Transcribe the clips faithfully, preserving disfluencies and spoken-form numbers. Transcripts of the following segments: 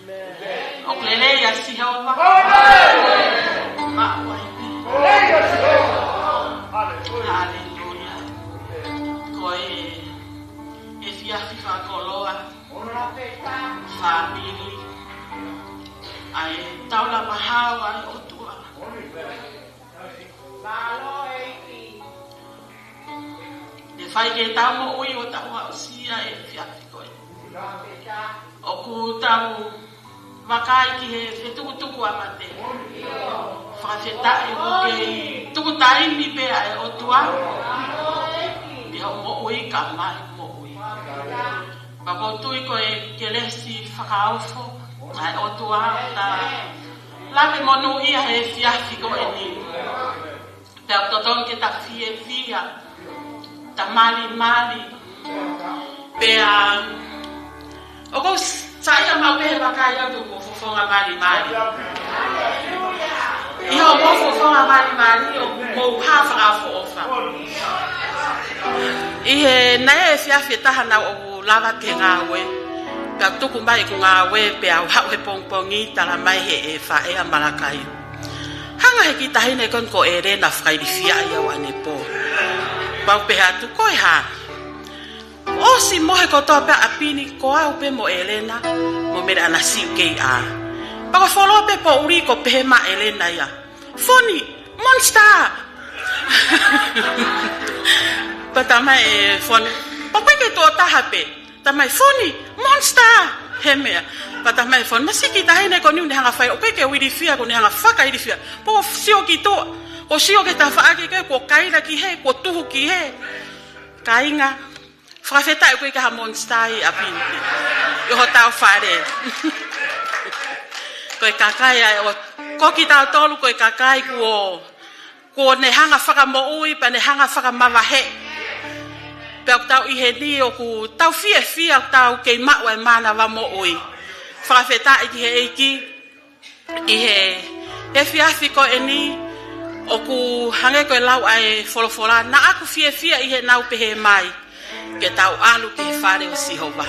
ʻOku lelei ʻa Sihova. Maʻu ai pē. Haleluia. Ko e, e efiafi fakakoloa. Fāmili. ʻA e taula mahaoa ʻa e ʻOtua. Ne fai ke tau moʻui ʻo tau aʻusia e efiafi ko ē. ʻOku tau vakai ki he fetukutuku ʻa mate. Fakafetaʻi ʻoku kei tuku taimi pē ʻa e ʻOtua. Pea ʻoku moʻui ka mai moʻui. Pea ʻoku ou tui ko e kelesi fakaofo ʻa e ʻOtua ʻoku ta lave monūʻia he efiafi ko eni. Pea ʻoku totonu ke ta fiefia, ta malimali. Pea ʻoku ou saiʻia maʻu pē he vakai atu ko e fofonga malimali. ʻI hoʻomou fofonga malimali ʻoku mou hā fakaʻofoʻofa. ʻI he naʻe efiafi ʻe taha naʻa ku lava ke ngāue. Pea tuku mai ʻeku ngāue pea u haʻu he pongipongi, tala mai ʻe he faʻē ʻa Malakai, hanga he kiʻi taʻahine ko eni ko ʻElena fakailifia ai au ʻanepō. Pea u pehē atu, ko e hā? ʻOsi mohe kotoa pē ʻa ʻapi ni, ko au pē mo ʻElena mo Mele ʻAna Siu kei ʻā. Pea ko e fuoloa pē poʻuli ko e pehē mai ʻa ʻElena ia, Foni, monster! Pea tala mai ʻe Foni, pea ʻoku ʻikai ke tuʻo taha pē. Tala mai, Foni, monster! He meʻa. Pea tala mai ʻe Foni, masiʻi kiʻi taʻahine ko eni ʻoku ne hanga fai, ʻoku ʻikai ke u ilifia, ʻoku ne hanga fakailifia. Pea u sio ki tuʻa, ʻo sio ki he tafaʻaki ko ē, kuo kaila ki hē, kuo tuhu ki hē. Kāinga, fakafetaʻi ʻoku ʻikai ke ha monster ʻi ʻapi ni. ʻI hotau fale. Ko e kakai ʻa e ʻOtua, ko kitautolu ko e kakai kuo, kuo ne hanga fakamoʻui, pea ne hanga fakamavaheʻi. Pea ʻoku tau ʻi heni ʻoku tau fiefia ʻoku tau kei maʻu ʻa e mānava moʻui. Fakafetaʻi ki he ʻEiki. ʻI he, he efiafi ko eni, ʻoku hangē ko e lau ʻa e folofola, naʻa ku fiefia ʻi heʻenau pehē mai ke tau ʻalu ki he fale ʻo Sihova.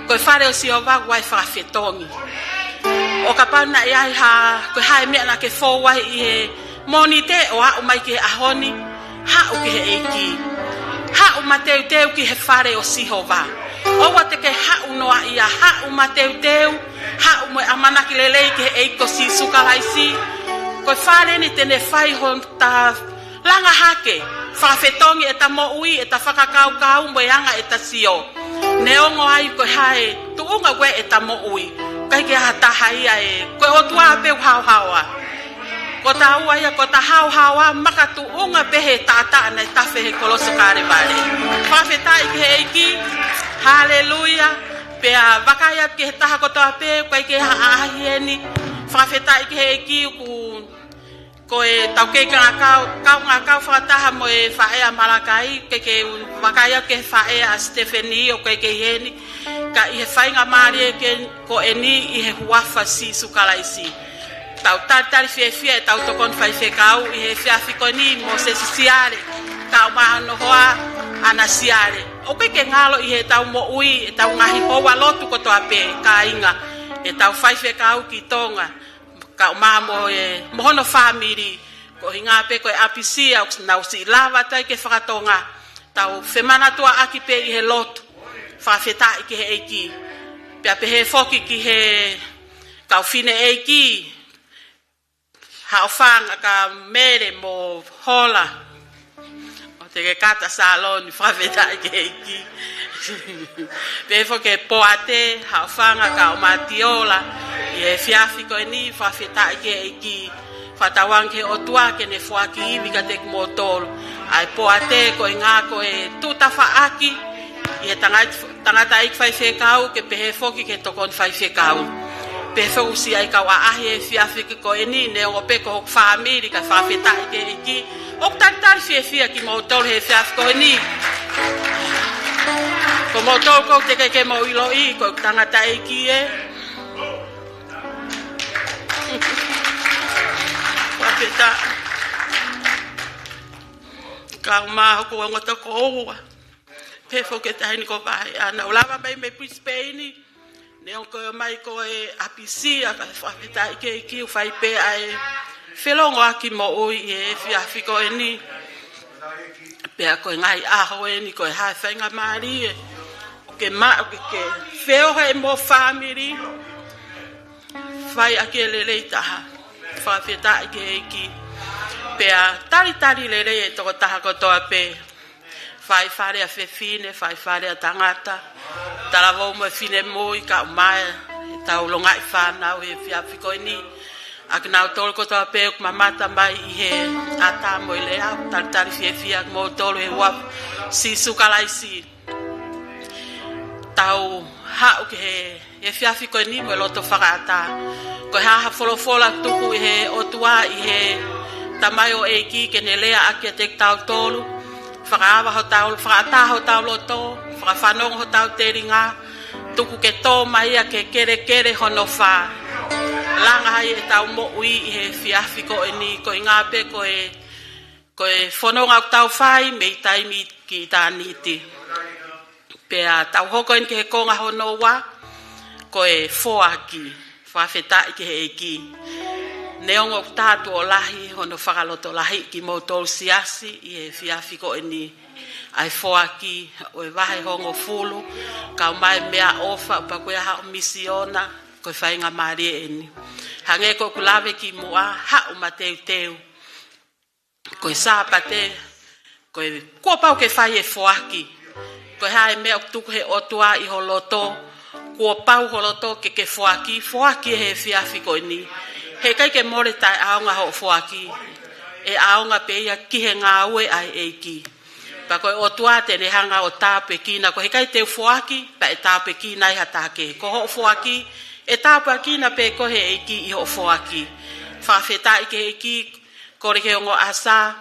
Ko e fale ʻo Sihova ʻoku ʻi ai e fakafetongi. ʻO kapau naʻe ʻi ai ha, ko e hā e meʻa naʻa ke fou ai ʻi he Mōnite ʻo aʻu mai ki he ʻaho ni, haʻu ki he ʻEiki. Haʻu mateuteu ki he fale ʻo Sihova. ʻOua te ke haʻu noaʻia, haʻu mateuteu, haʻu mo e ʻamanaki lelei ki he ʻEiki ko Sīsū Kalaisi. Ko e fale ni te ne fai hota langa hake, fakafetongi ʻeta moʻui, ʻeta fakakaukau mo e anga ʻeta sio. Neongo ai ko e hā e tuʻunga ko ē ʻeta moʻui, ʻikai ke ʻi ai ha taha ia ʻe, ko e ʻOtua pē ʻoku haohaoa. Ko taua ia, ko ʻeta haohaoa, makatuʻunga pē he taʻataʻa naʻe tafe he kolosi ʻo Kalevale. Fakafetaʻi ki he ʻEiki, haleluia. Pea vakai atu ki he taha kotoa pē, ʻoku ʻikai ke ʻi ai ha ʻaʻahi eni. Fakafetaʻi ki he ʻEiki, ʻoku ko e tau kei kaungā kau, kaungā kau fakataha mo e faʻē ʻa Malakai, ke ke vakai atu ki he faʻē ʻa Stephanie ʻoku ʻikai ke ʻi heni, ka ʻi he faingamālie ko eni ʻi he huafa ʻo Sīsū Kalaisi. Tau talitali fiefia ʻetau tokoni faifekau ʻi he efiafi ko eni, Mōsese Siale, kae ʻumaʻā hono hoa, ʻAna Siale. ʻOku ʻikai ke ngalo ʻi heʻetau moʻui, ʻetau ngaahi houa lotu kotoa pē, kāinga, ʻetau faifekau ki Tonga, kae ʻumaʻā mo e, mo hono fāmili, koeʻuhinga pē ko e ʻapisia, ʻoku nau siʻi lava atu ai ke fakatonga, tau femanatuʻaki pē ʻi he lotu, fakafetaʻi ki he ʻEiki. Pea pehē foki ki he kau fineʻeiki, Haʻofanga ka Mele mo Hola. ʻO te ke kata saloni, fakafetaʻi ki he ʻEiki. Pehē foki ki he Poate, Haʻofanga kae ʻumaʻā Tiola. ʻI he efiafi ko eni, fakafetaʻi ki he ʻEiki. Fakatauange ki he ʻOtua ke ne foaki ivi kiate kimoutolu. ʻA e Poate koeʻuhinga ko e tuʻu tafaʻaki ʻi he tangata, tangataʻeiki faifekau, ke pehē foki ki he tokoni faifekau. Pehē foki ki he siʻi kau ʻaʻahi he efiafi ko eni, neongo pē ko hoku fāmili, ka fakafetaʻi ki he ʻEiki. ʻOku talitali fiefia kimoutolu he efiafi ko eni. Ko moutolu ʻoku teʻeki ke mou ʻiloʻi, ko e tangataʻeiki ē. Fakafetaʻi. Kae ʻumaʻā hoku ongo tokoua. Pehē foki ki he taʻahine ko Vaheʻana, ʻo lava mai mei Brisbane. Neongo ko e ō mai ko e ʻapisia, ka fakafetaʻi ki he ʻEiki ʻoku fai pē ʻa e felongoaki moʻui ʻi he efiafi ko eni. Pea ko e ngaahi ʻaho eni ko e hā e faingamālie ʻoku ke maʻu ke ke feohi mo e fāmili, fai ʻaki e lelei taha. Fakafetaʻi ki he ʻEiki. Pea talitali lelei e tokotaha kotoa pē. Faifale ʻa fefine, faifale ʻa tangata, talavou mo e finemui, kau mai ʻetau longaʻi fānau he efiafi ko eni. ʻA kinautolu kotoa pē ʻoku mamata mai ʻi he ʻatā mo e leʻo, talitali fiefia kimoutolu he huafa ʻo Sīsū Kalaisi. Tau haʻu ki he efiafi ko eni mo e loto fakaʻatā. Ko e hā ha folofola tuku ʻe he ʻOtua ʻi he tamaioʻeiki ke ne lea ʻaki kiate kitautolu. Fakaava hotau, fakaʻatā hotau loto, fakafanongo hotau telinga, tuku ke tō mai ia ke kelekele hono fā. Langa ai ʻetau moʻui ʻi he efiafi ko eni, koeʻuhi pē ko e, ko e fononga ʻoku tau fai mei taimi ki ʻitāniti. Pea tau hoko eni ki he konga hono ua, ko e foaki. Fakafetaʻi ki he ʻEiki. Neongo ʻoku tātuʻo lahi hono fakalotolahiʻi kimoutolu siasi ʻi he efiafi ko eni, ʻa e foaki ʻo e vahe hongofulu, kau mai meʻaʻofa, pea ko e haʻu misiona, ko e faingamālie eni. Hangē ko ʻeku lave kimuʻa, haʻu mateuteu. Ko e Sāpate, ko e kuo pau ke fai e foaki. Ko e hā e meʻa ʻoku tuku he ʻOtua ʻi ho loto, kuo pau ho loto ke ke foaki, foaki he efiafi ko eni. Heʻikai ke mole taʻeʻaonga hoʻo foaki, ʻe ʻaonga pē ia ki he ngāue ʻa e ʻEiki. Pea ko e ʻOtua te ne hanga ʻo tāpuekina, ko e heʻikai te u foaki, pea ʻe tāpuekina ai ha taha kehe. Ko hoʻo foaki, ʻe tāpuekina pē koe he ʻEiki ʻi hoʻo foaki. Fakafetaʻi ki he ʻEiki, kole ki he ongo ʻasa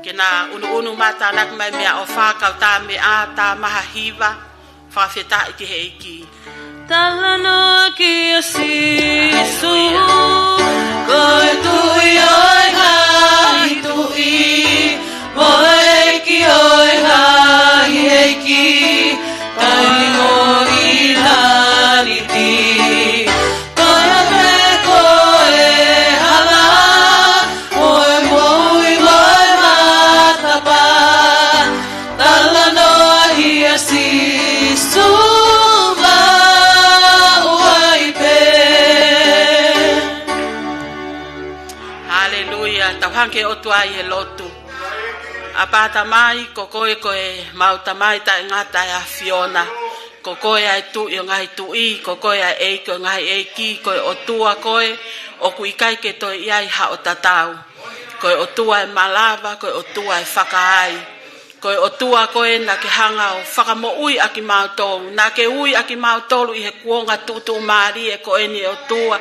ke na ʻunuʻunu mai, tānaki mai meʻaʻofa, kau tā meʻa, tā maha hiva. Fakafetaʻi ki he ʻEiki. Talanoa kia Sīsū, ko e Tuʻi ʻo e ngaahi tuʻi, mo e ʻEiki ʻo e ngaahi ʻeiki, taimi ʻo ʻitāniti. Ko ia pē ko e hala, mo e moʻui mo e matapā. Talanoa kia Sīsū maʻu ai pē. Haleluia. Tau hanga ki he ʻOtua ʻi he lotu. ʻApā Tamai, ko koe ko e mau Tamai taʻengata ʻa e ʻAfiona. Ko koe ʻa e Tuʻi ʻo e ngaahi tuʻi, ko koe ʻa e ʻEiki ʻo e ngaahi ʻeiki, ko e ʻOtua koe ʻoku ʻikai ke toe ʻi ai haʻo tatau. Ko e ʻOtua ʻe malava, ko e ʻOtua ʻe fakaai. Ko e ʻOtua koe naʻa ke hanga ʻo fakamoʻui ʻa kimautolu, naʻa ke ui ʻa kimautolu ʻi he kuonga tuʻutuʻumālie ko eni ʻe ʻOtua,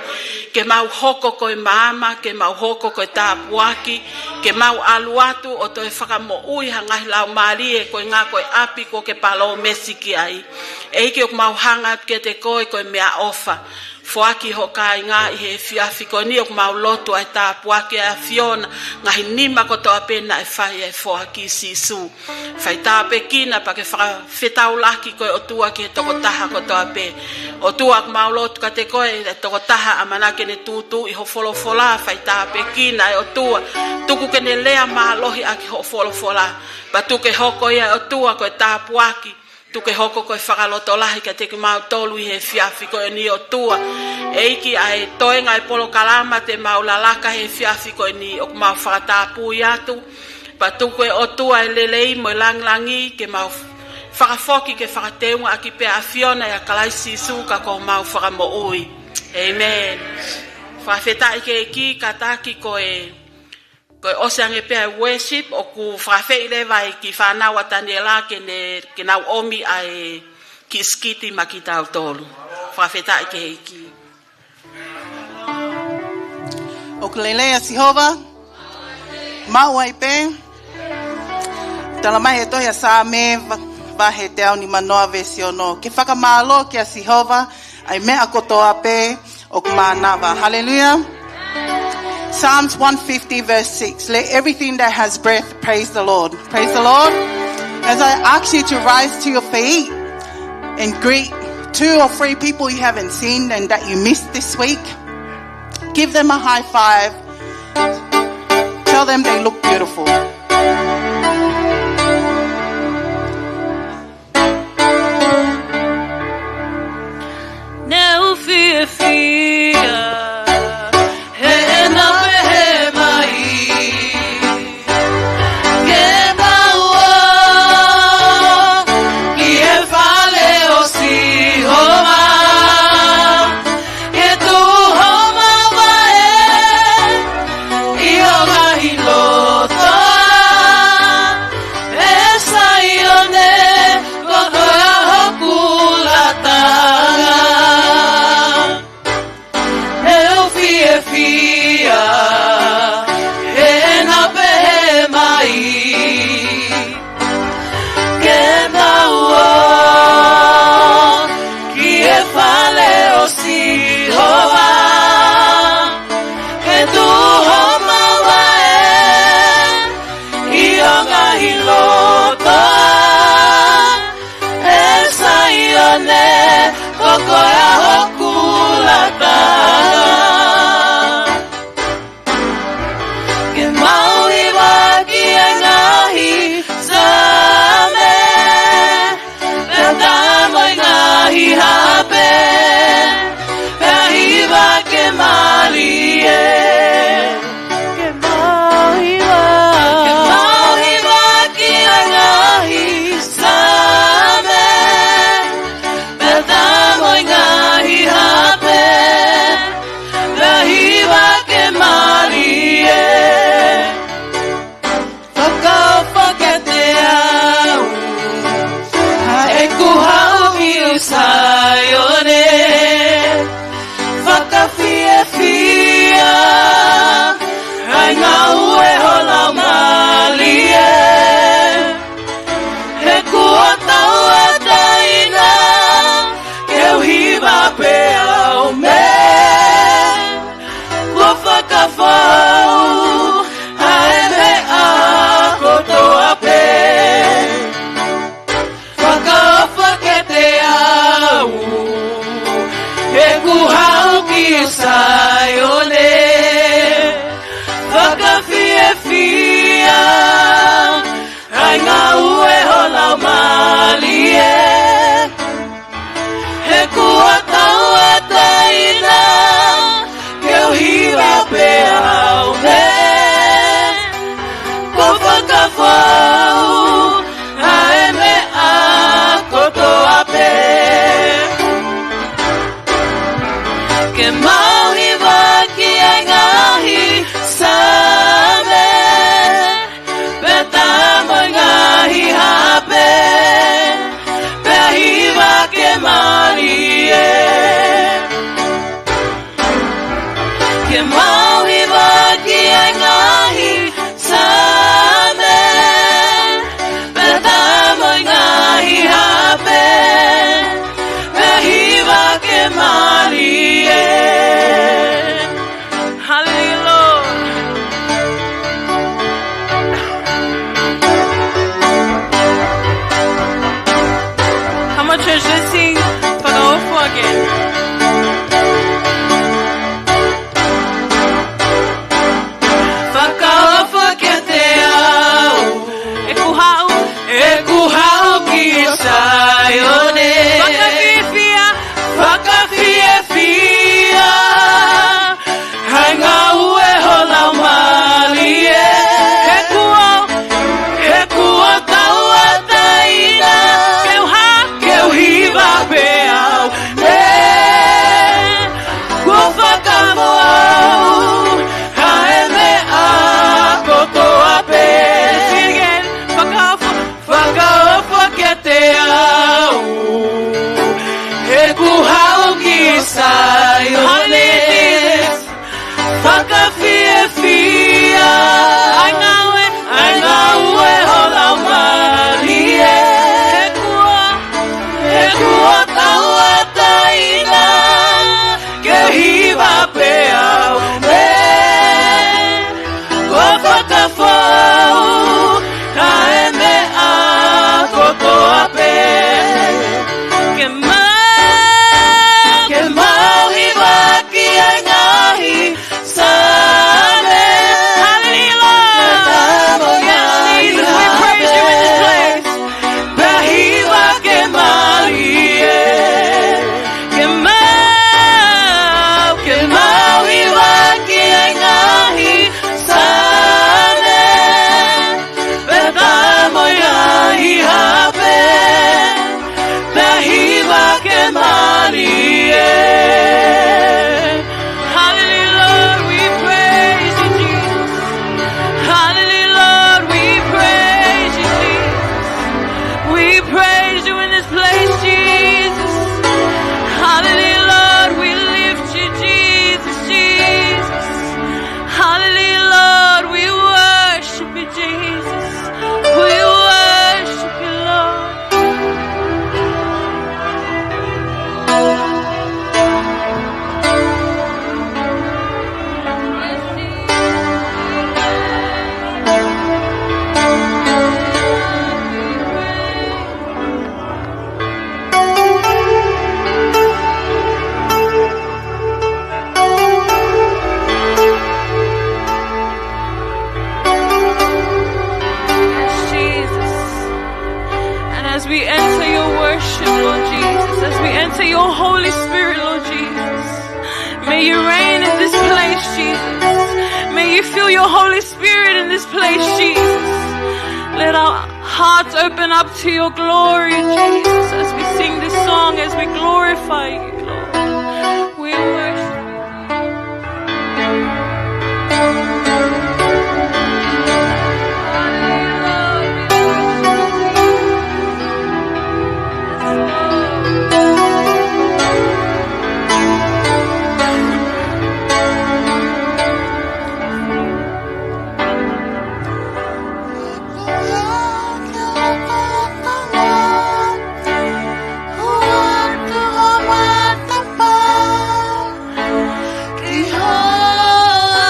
ke mau hoko ko e maama, ke mau hoko ko e tāpuaki, ke mau ʻalu atu ʻo toe fakamoʻui ha ngaahi laumālie koeʻuhi ko e ʻapi kuo ke palōmesi ki ai. ʻEiki, ʻoku mau hanga atu kiate koe ko e meʻaʻofa. Foaki ho kāinga ʻi he efiafi ko eni, ʻoku mau lotu ʻa e tāpuaki ʻa e ʻAfiona, ngaahi nima kotoa pē naʻe fai ʻa e foaki, Sīsū. Fai tāpuekina pea ke fakafetaulaki ko e ʻOtua ki he tokotaha kotoa pē. ʻOtua, ʻoku mau lotu kiate koe ʻa e tokotaha ʻamanaki ke ne tūtuuʻi ho folofola, fai tāpuekina ʻe ʻOtua. Tuku ke ne lea mālohi ʻaki ho folofola. Pea tuku ke hoko ia ʻe ʻOtua ko e tāpuaki. Tuku ke hoko ko e fakalotolahi kiate kimautolu ʻi he efiafi ko eni ʻOtua. ʻEiki, ʻa e toenga ʻo e polokalama te mau lalaka he efiafi ko eni, ʻoku mau fakatapui atu. Pea tuku ʻe ʻOtua e lelei mo e langilangi ke mau fakafoki ke fakateunga ʻaki pē ʻa e ʻAfiona ʻia Kalaisi Sīsū ka ko homau Fakamoʻui. ʻĒmeni. Fakafetaʻi ki he ʻEiki, kātaki ko e, ko e ʻosi ange pē ʻa e worship, ʻoku fakaafeʻi leva e kiʻi fānau ʻa Taniela ke ne, ke nau ʻomi ʻa e kiʻi sikiti maʻa kitautolu. Fakafetaʻi ki he ʻEiki. ʻOku lelei ʻa Sihova, maʻu ai pē. Tala mai he tohi ʻa Saame va-, vahe teau nimanoa veesi ono. Ke fakamālō kia Sihova ʻa e meʻa kotoa pē ʻoku mānava. Hallelujah. Psalms one fifty verse six. Let everything that has breath praise the Lord. Praise the Lord. As I ask you to rise to your feet and greet two or three people you haven't seen and that you missed this week, give them a high five. Tell them they look beautiful. Ne u fiefia heʻena pehē mai ke mau ō ki he fale ʻo Sihova, ke tuʻu homa vaʻe ʻi ho ngaahi loto, ʻe Saione, ko koe ʻa hoku lātanga. Ne u fiefia heʻena pehē mai ke mau ō ki he fale ʻo Sihova, ke tuʻu homa vaʻe ʻi ho ngaahi loto, ʻe Saione, ko koe ʻa hoku lātanga. Ke mau hiva ki he ngaahi Same, pea tamo e ngaahi hape, pea hiva ke mālie. Ke mau hiva. Ke mau hiva ki he ngaahi Same, pea tamo e ngaahi hape, pea hiva ke mālie. Fakaʻofa kiate au, ʻa ʻeku haʻu ki Saione. Fakafiefia ʻa e ngāue ho Laumālie. He kuo tauʻatāina ke u hiva pē ʻaʻaku, kuo fakafou ʻa e meʻa kotoa pē. Fakaʻofa kiate au, ʻeku haʻu ki Saione. Fakafiefia ʻa e ngāue ho Laumālie. He kuo tauʻatāina ke u hiva pē ʻaʻaku, kuo fakafou ʻa e meʻa kotoa pē. Ke mau hiva ki he ngaahi Same, pea tamo e ngaahi hape, pea hiva ke mālie. Ke mau hiva ki he ngaahi Same, pea tamo e ngaahi hape, pea hiva ke mālie. Hallelujah, Lord. Come on, church, let's sing Fakaʻofa again. May you reign in this place, Jesus. May you feel your Holy Spirit in this place, Jesus. Let our hearts open up to your glory, Jesus, as we sing this song, as we glorify you, Lord. We worship you.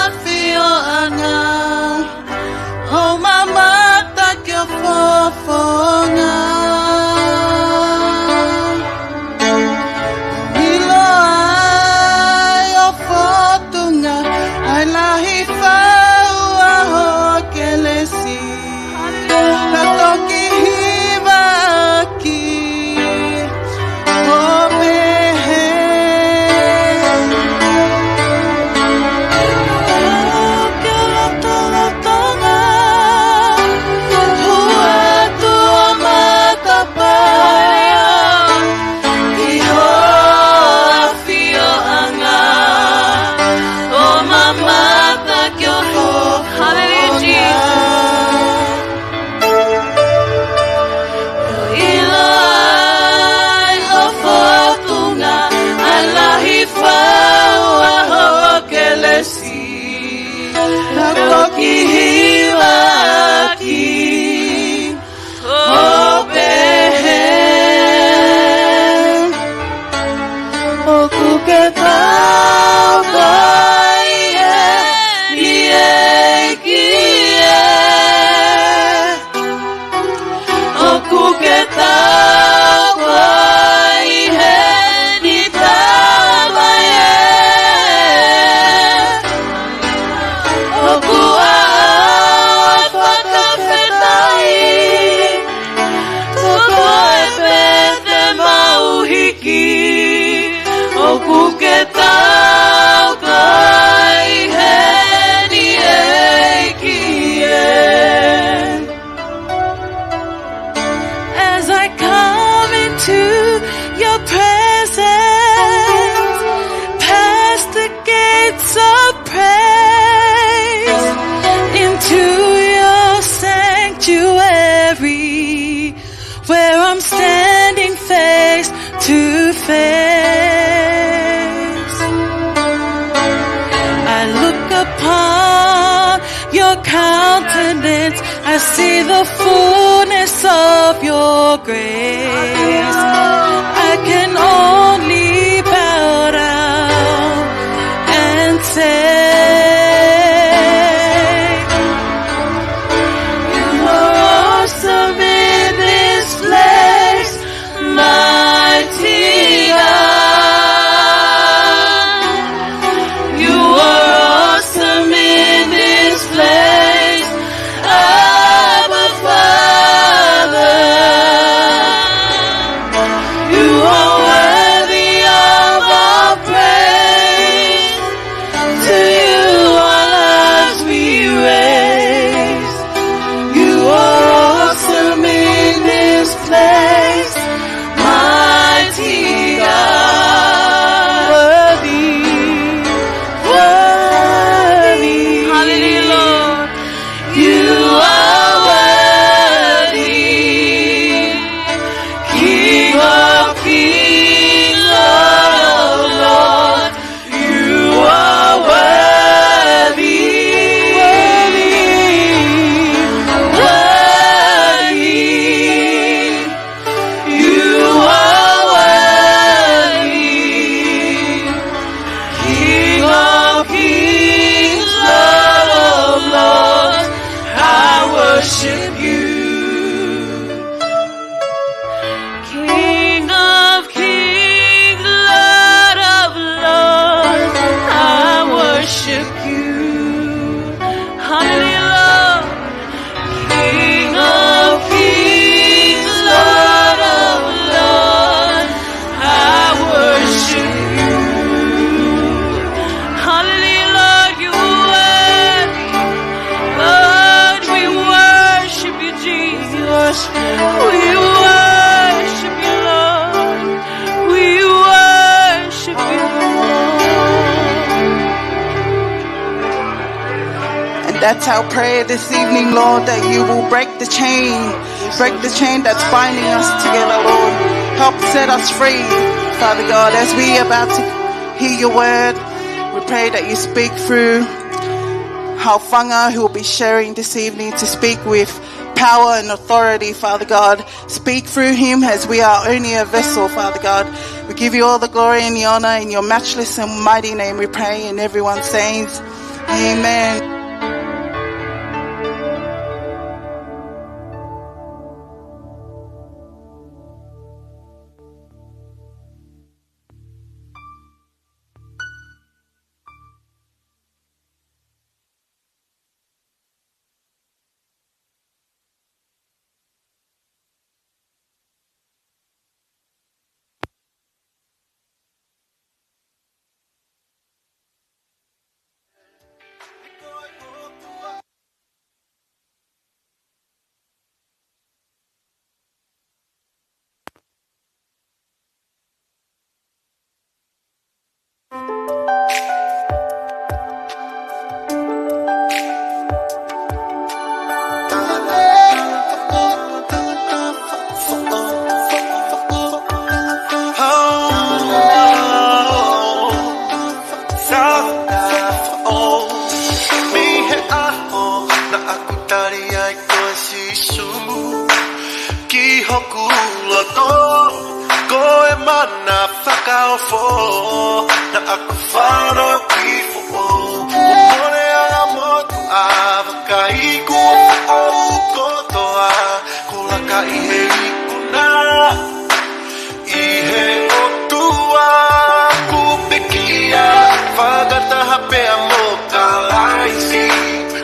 ʻOku ou mamata ki ho fofonga. ʻIlo ai ho fōtunga, ʻa e lahi fau ʻa ho kelesi. Naʻa toki hiva ʻaki ʻo pehē, ʻoku ou lolotonga, hū atu ho matapā ki ho ʻafioʻanga, ʻo mamata ki ho fofonga. Hallelujah, Jesus. ʻIlo ai ho fōtunga, ʻa e lahi fau ʻa ho kelesi. Naʻa toki hiva ʻaki ʻo pehē, ʻoku ke taukae ʻEiki ē. ʻOku ke taukae heni Tamai ē. ʻOku ʻaʻau ʻa e fakafetaʻi, ko koe pē te mau hiki. ʻOku ke taukae heni ʻEiki ē. As I come into your presence, past the gates of praise, into your sanctuary, where I'm standing face to face. I look upon your countenance, I see the fullness of your grace. I can only bow down and say, you are awesome in this place, mighty God. You are awesome in this place, Abba Father. You are worthy We worship you, Lord. We worship you, Lord. And that's our prayer this evening, Lord, that you will break the chain, break the chain that's binding us together, Lord. Help set us free, Father God, as we are about to hear your word. We pray that you speak through Haufanga, who will be sharing this evening, to speak with power and authority, Father God. Speak through him as we are only a vessel, Father God. We give you all the glory and the honor in your matchless and mighty name we pray, and everyone says, Amen. Mei he ʻaho naʻa ku tali ai koe, Sīsū, ki hoku loto, ko e mana fakaofo naʻa ku fanauʻi foʻou. Kuo mole ʻa e motuʻa vakai, kuo foʻou kotoa, kuo laka ʻi he ikuna ʻi he ʻOtua. Kuo pekia fakataha pea mo Kalaisi,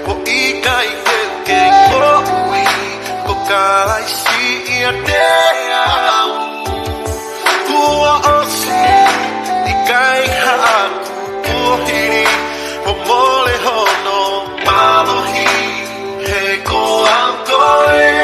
kuo ʻikai ke u kei moʻui, ko Kalaisi ʻiate au. Kuo ʻosi, ʻikai haʻaku kuohili, kuo mole hono mālohi, he ko au koe.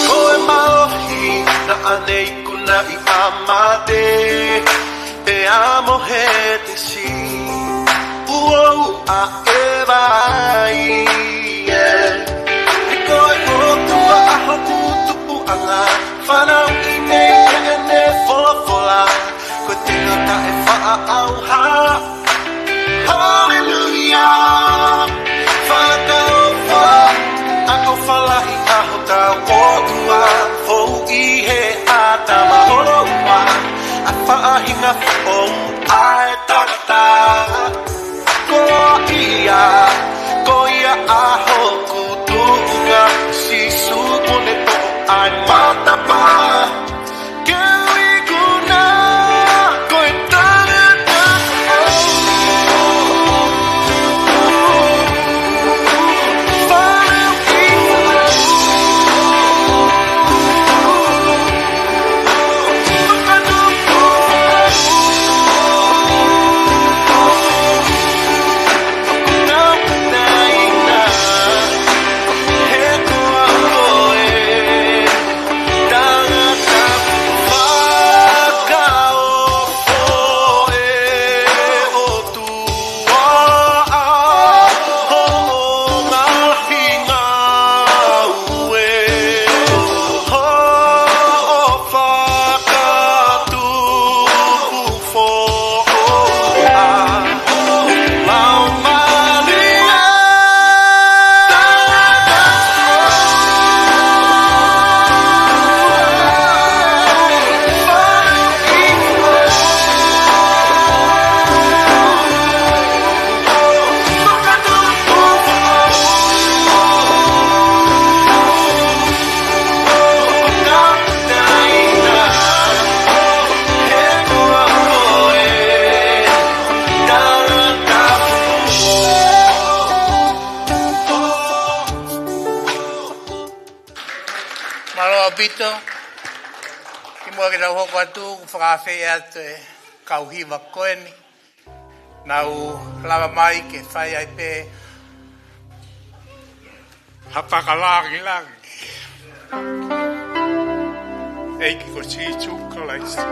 Ko e mālohi naʻa ne ikunaʻi ʻa mate pea mo Hētesi, ʻuo ʻa ʻEva ai. He ko e ʻOtua ʻa hoku tupuʻanga, fanauʻi mei heʻene folofola, ko e tino taʻefaʻaʻauha. Haleluia. Fakaofo, ʻofa lahi ʻa hotau ʻOtua, fou ʻi he ʻAtama holoua, ʻa e faʻahinga foʻou ʻa e tangata. Ko ia, ko ia ʻa hoku tuʻunga, Sīsū kuo ne toʻo ʻa e matapā. Mālō ʻaupito. Kimuʻa ke tau hoko atu, ʻoku fakaafeʻi atu e kau hiva ko eni. Nau lava mai ke fai ai pē ha fakalāngilangi ʻEiki ko Sīsū Kalaisi.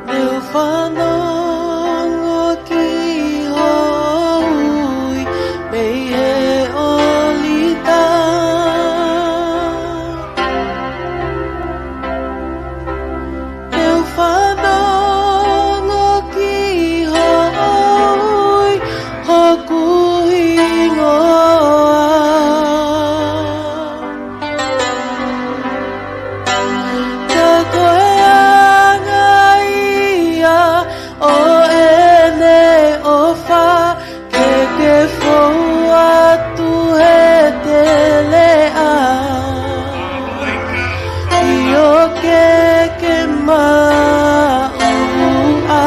Te u fanongo ki hoʻo ui mei he ʻōlita. Te u fanongo ki hoʻo ui hoku hingoa. Ka ko e anga ia ʻo ʻene ʻofa ke ke fou atu he teleʻa. ʻIo ke ke maʻu ʻa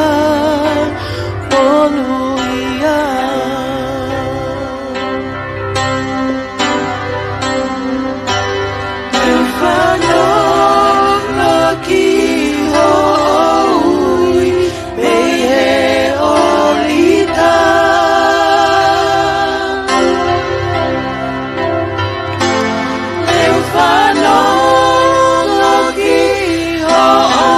monūʻia. Te u fanongo ki hoʻo ui mei he ʻōlita. Te u fanongo ki hoʻo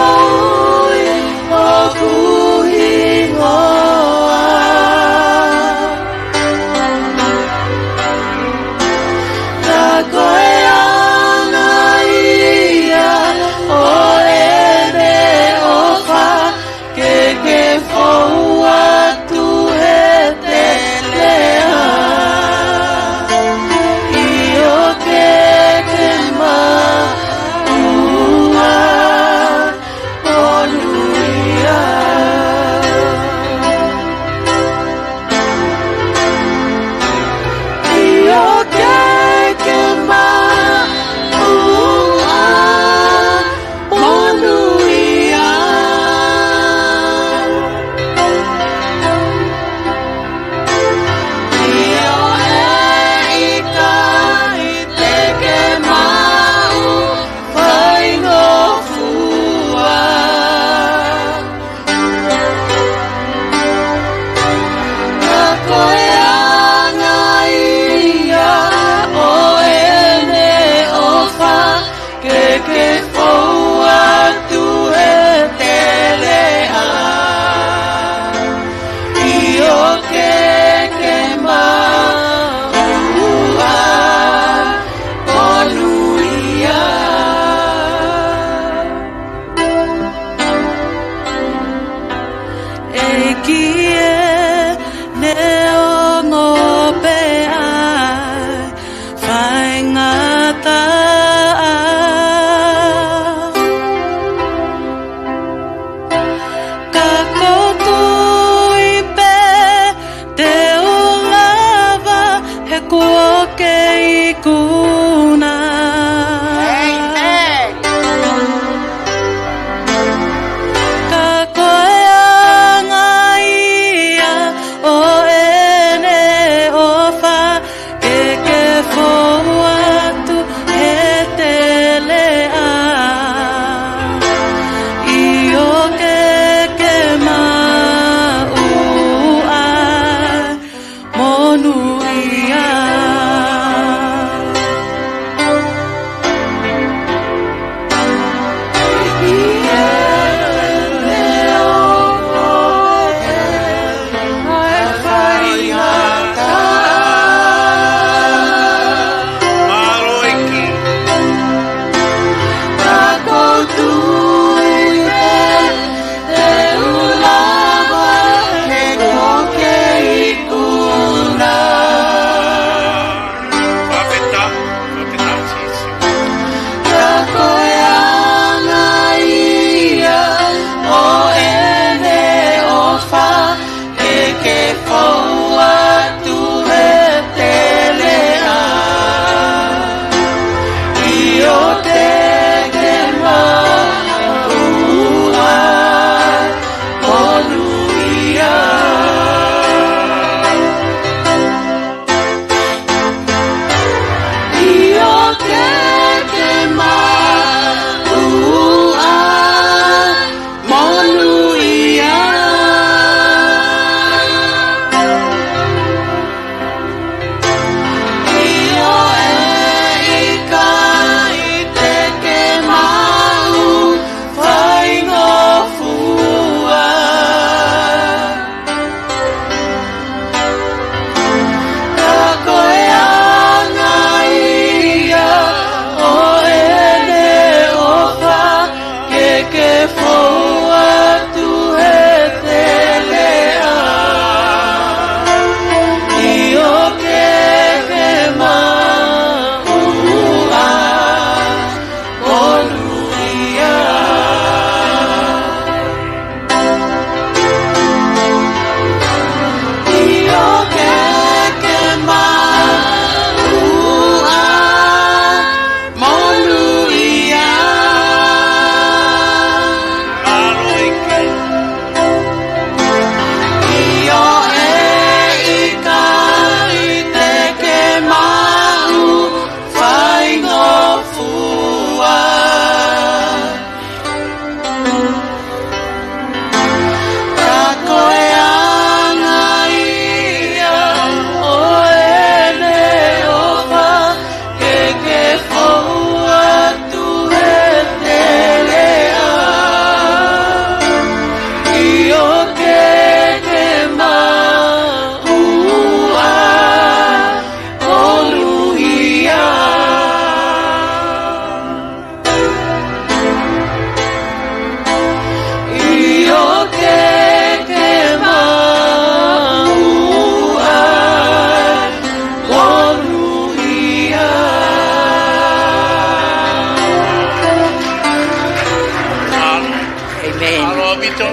ʻAupito.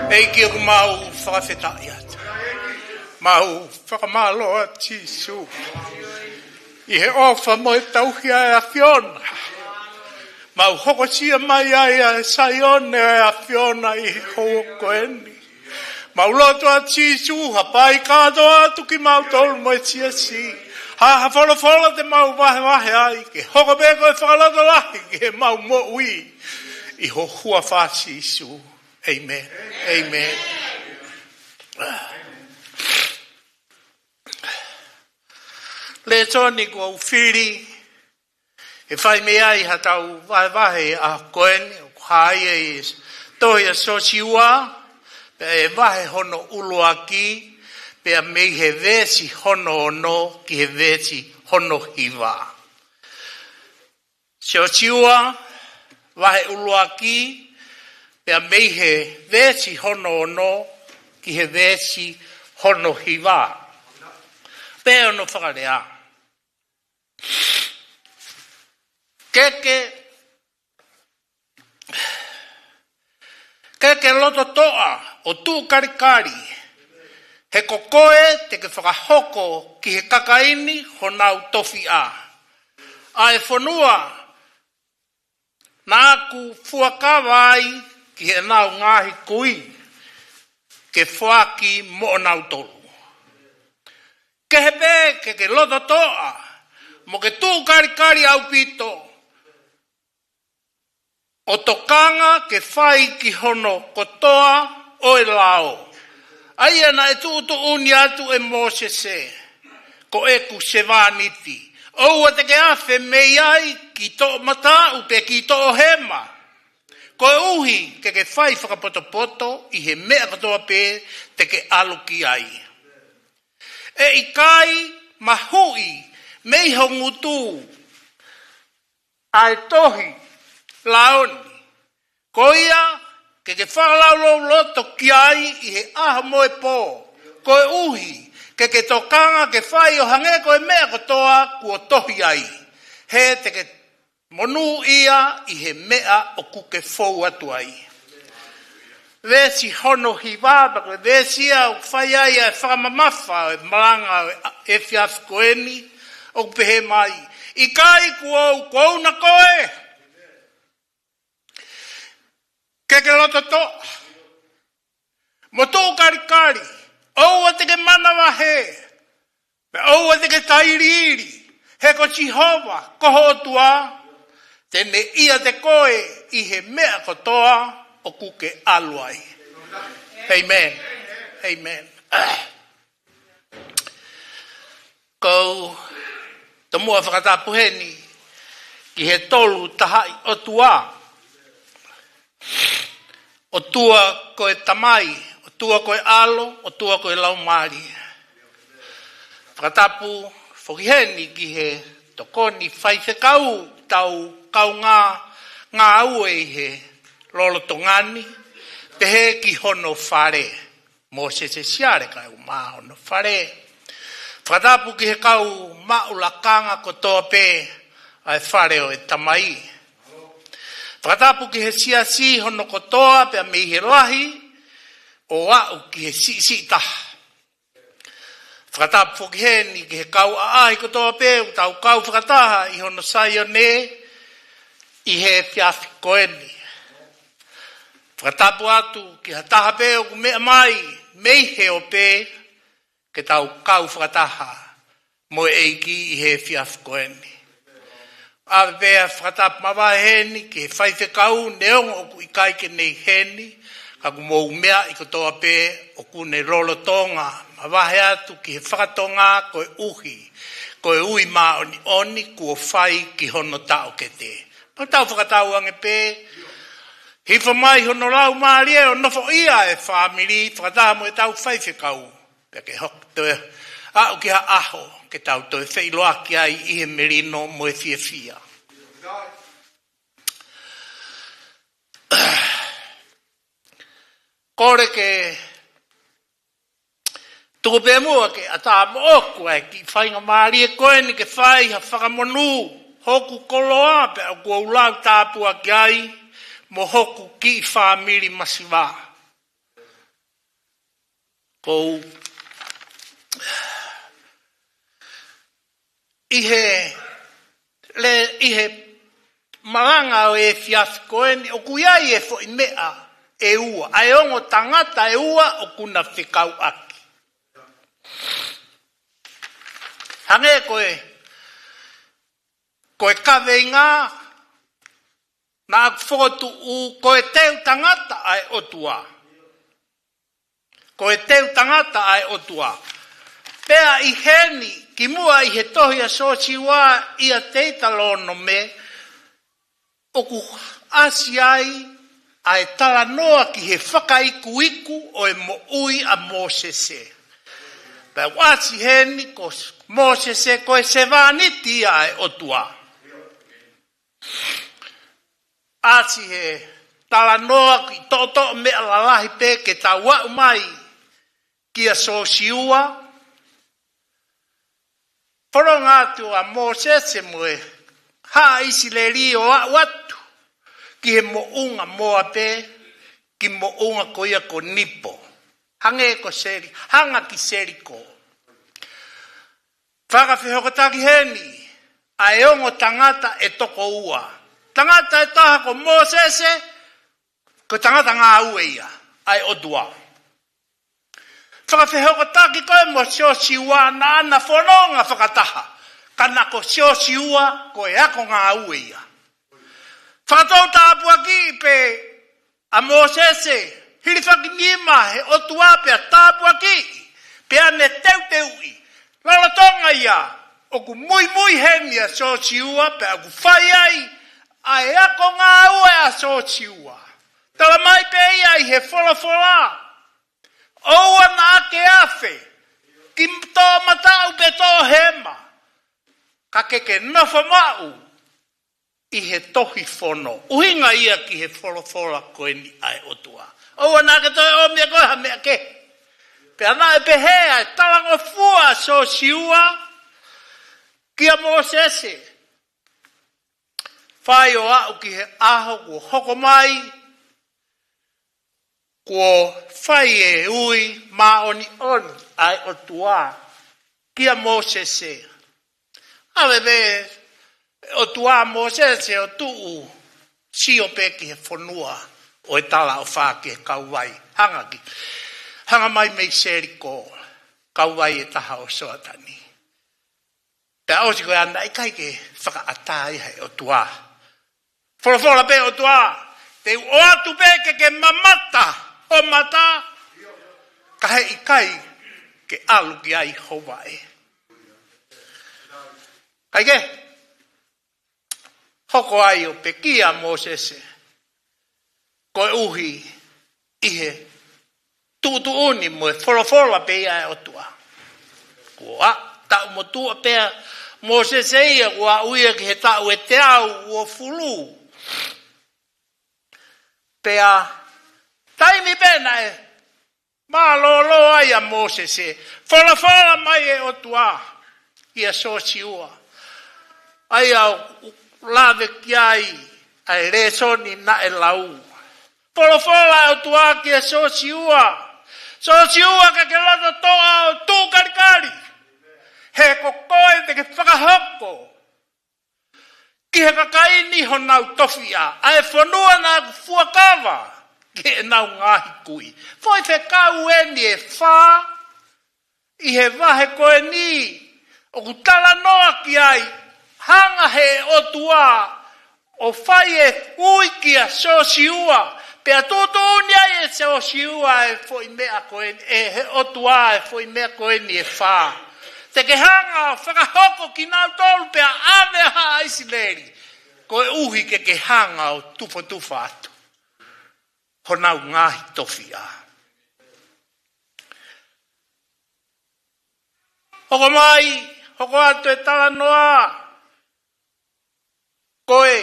ʻEiki, ʻoku mau fakafetaʻi atu. Mau fakamālō atu, Sīsū, ʻi he ʻofa mo e tauhi ʻa e ʻAfiona. Mau hokosia mai ai ʻa e Saione ʻa e ʻAfiona ʻi he houa ko eni. Mau lotu atu, Sīsū, hapai kātoa atu kimautolu mo e siasi. Ha ha folofola te mau vahevahe ai, ke hoko pē ko e fakalotolahi ki heʻemau moʻui, ʻi ho huafa, Sīsū. ʻĒmeni. ʻĒmeni. Lēsoni kuo u fili ʻe fai mei ai haʻatau vahevahe ʻaho ko eni, ʻoku hā ia ʻi he tohi ʻa Siosiua, pea ʻi he vahe hono ʻuluaki, pea mei he veesi hono ono ki he veesi hono hiva. Siosiua, vahe ʻuluaki, pea mei he veesi hono ono ki he veesi hono hiva. Pea ʻoku fakalea: Ke ke, ke ke loto toʻa ʻo tuʻu kalikali, he ko koe te ke fakahoko ki he kakai ni honau tofiʻa, ʻa e fonua naʻa ku fuakava ai ki heʻenau ngaahi kui ke foaki moʻonautolu. Kehe pē ke ke loto toʻa, mo ke tuʻu kalikali ʻaupito, ʻo tokanga ke fai ki hono kotoa ʻo e lao, ʻa ia naʻe tuʻutuʻuni atu ʻe Mōsese, ko ʻeku sevāniti. ʻOua te ke afe mei ai ki toʻomataʻu pe ki toʻohema, koeʻuhi ke ke fai fakapotopoto ʻi he meʻa kotoa pē te ke ʻalu ki ai. ʻE ʻikai mahuʻi mei ho ngutu ʻa e tohi lao ni, ko ia ke ke fakalaulauloto ki ai ʻi he ʻaho mo e pō, koeʻuhi ke ke tokanga ke fai ʻo hangē ko e meʻa kotoa kuo tohi ai, he te ke monūʻia ʻi he meʻa ʻoku ke fou atu ai. Veesi hono hiva, pea ko e veesi ia ʻoku fai ai ʻa e fakamamafa ʻo e malanga ʻo e efiafi ko eni, ʻoku pehē mai: ʻIkai kuo u kouna koe ke ke loto toʻa, mo tuʻu kalikali, ʻoua te ke manavahē, pea ʻoua te ke tailiili, he ko Sihova ko ho ʻOtua, te ne ʻiate koe ʻi he meʻa kotoa ʻoku ke ʻalu ai. ʻĒmeni. ʻĒmeni. Kou tomuʻa fakatapu heni ki he Tolu Tahaʻi ʻOtua. ʻOtua ko e Tamai, ʻOtua ko e ʻAlo, ʻOtua ko e Laumālie. Fakatapu foki heni ki he tokoni faifekau, tau kaungā ngāue ʻi he lolotonga ni, pehē ki hono fale. Mōsese Siale Kaeʻumaʻā hono fale. Fakatapu ki he kau maʻu lakanga kotoa pē ʻa e fale ʻo e Tamai. Fakatapu ki he siasi hono kotoa pea mei he lahi ʻo aʻu ki he siʻisiʻi taha. Fakatapu foki heni ki he kau ʻaʻahi kotoa pē ʻoku tau kau fakataha ʻi hono Saione ʻi he efiafi ko eni. Fakatapu atu ki ha taha pē ʻoku meʻa mai mei he ope ke tau kau fakataha mo e ʻEiki ʻi he efiafi ko eni. ʻAve pē ʻa e fakatapu mavahe heni ki he faifekau, neongo ʻoku ʻikai ke ne ʻi heni, ka ʻoku mou meaʻi kotoa pē ʻoku ne lolotonga mavahe atu ki he fakatonga koeʻuhi ko e ui māʻoniʻoni kuo fai ki hono taʻokete. Pea tau fakatauange pē, hifo mai hono Laumālie ʻo nofoʻia e fāmili fakataha mo e tau faifekau, pea ke hoko toe aʻu ki ha ʻaho ke tau toe feʻiloaki ai ʻi he melino mo e fiefia. Kole ke tuku pē muʻa ke ʻatā moʻoku ʻa e kiʻi faingamālie ko eni ke fai ha fakamonū hoku koloa pea ʻoku ou lau tāpuaki ai mo hoku kiʻi fāmili masiva. Ko u ʻi he, le, ʻi he malanga ʻo e efiafi ko eni, ʻoku ʻi ai e foʻi meʻa ʻe ua, ʻa e ongo tangata ʻe ua ʻoku na fekauʻaki. Hangē ko e, ko e kaveinga naʻa ku fokotuʻu, ko e teu tangata ʻa e ʻOtua. Ko e teu tangata ʻa e ʻOtua. Pea ʻi heni, kimuʻa ʻi he tohi ʻa Siosiua ʻia Teutalōnome, ʻoku ʻasi ai ʻa e talanoa ki he fakaikuiku ʻo e moʻui ʻa Mōsese. Pea ʻoku ʻasi heni ko Mōsese ko e sevāniti ia ʻa e ʻOtua. ʻAsi he talanoa ki toʻotoʻo meʻa lalahi pē ke tau aʻu mai kia Siosiua. Fononga atu ʻa Mōsese mo e haʻa ʻIsileli ʻo aʻu atu ki he moʻunga Moape, ki moʻunga ko ia ko Nipo. Hangē ko Seli, hanga ki Seliko. Fakafehokotaki heni ʻa e ongo tangata ʻe toko ua. Tangata ʻe taha ko Mōsese, ko e tangata ngāue ia ʻa e ʻOtua. Fakafehokotaki ko ē mo Siosiua naʻa na fononga fakataha, ka naʻe ko Siosiua ko e ako ngāue ia. Fakatou tāpuakiʻi pē ʻa Mōsese, hilifaki nima he ʻOtua pea tāpuakiʻi, pea ne teuteuʻi. Lolotonga ia, ʻoku muimui heni ʻa Siosiua pea ʻoku fai ai ʻa e ako ngāue ʻa Siosiua. Tala mai pē ia ʻi he folofola, ʻoua naʻa ke afe ki toʻomataʻu pe toʻohema, ka ke ke nofo maʻu ʻi he tohi fono. ʻUhinga ia ki he folofola ko eni ʻa e ʻOtua. ʻOua naʻa ke toe ʻomi ʻe koe ha meʻa kehe. Pea naʻe pehē ʻa e talangofua ʻa Siosiua kia Mōsese. Fai ʻo aʻu ki he ʻaho kuo hoko mai, kuo fai e ui māʻoniʻoni ʻa e ʻOtua kia Mōsese. ʻAve pē ʻOtua Mōsese ʻo tuʻu sio pē ki he fonua ʻo e talaʻofa ki he kauvai. Hanga ki, hanga mai mei Seliko, kauvai ʻe taha ʻo Soatani. Pea ʻosi ko ia naʻe ʻikai ke fakaʻatā ia he ʻOtua. Folofola pē ʻOtua, te u ʻoatu pē ke ke mamata ho mata, ka heʻikai ke ʻalu ki ai ho vaʻe. Kae kehe, hoko ai ʻo pekia Mōsese, koeʻuhi ʻi he tuʻutuʻuni mo e folofola pē ia ʻa e ʻOtua. Kuo ʻa, taʻu motuʻa pē ʻa Mōsese ia, kuo aʻu ia ki he taʻu ʻe teau uofulu. Pea taimi pē naʻe mālōlō ai ʻa Mōsese, folofola mai e ʻOtua kia Siosiua. ʻA ia ʻoku lave ki ai ʻa e lēsoni naʻe lau. Folofola e ʻOtua kia Siosiua. Siosiua, ke ke loto toʻa ʻo tuʻu kalikali. He ko koe te ke fakahoko ki he kakai ni honau tofiʻa, ʻa e fonua naʻa ku fuakava ki heʻenau ngaahi kui. Foʻi fekau eni ʻe fā ʻi he vahe ko eni ʻoku talanoa ki ai, hanga he ʻOtua ʻo fai e ui kia Siosiua, pea tuʻutuʻuni ai ʻe Siosiua e foʻi meʻa ko eni, ʻe he ʻOtua e foʻi meʻa ko eni ʻe fā. Te ke hanga ʻo fakahoko kinautolu pea ʻave ʻa haʻa ʻIsileli, koeʻuhi ke ke hanga ʻo tufotufa atu honau ngaahi tofiʻa. Hoko mai, hoko atu e talanoa ko ē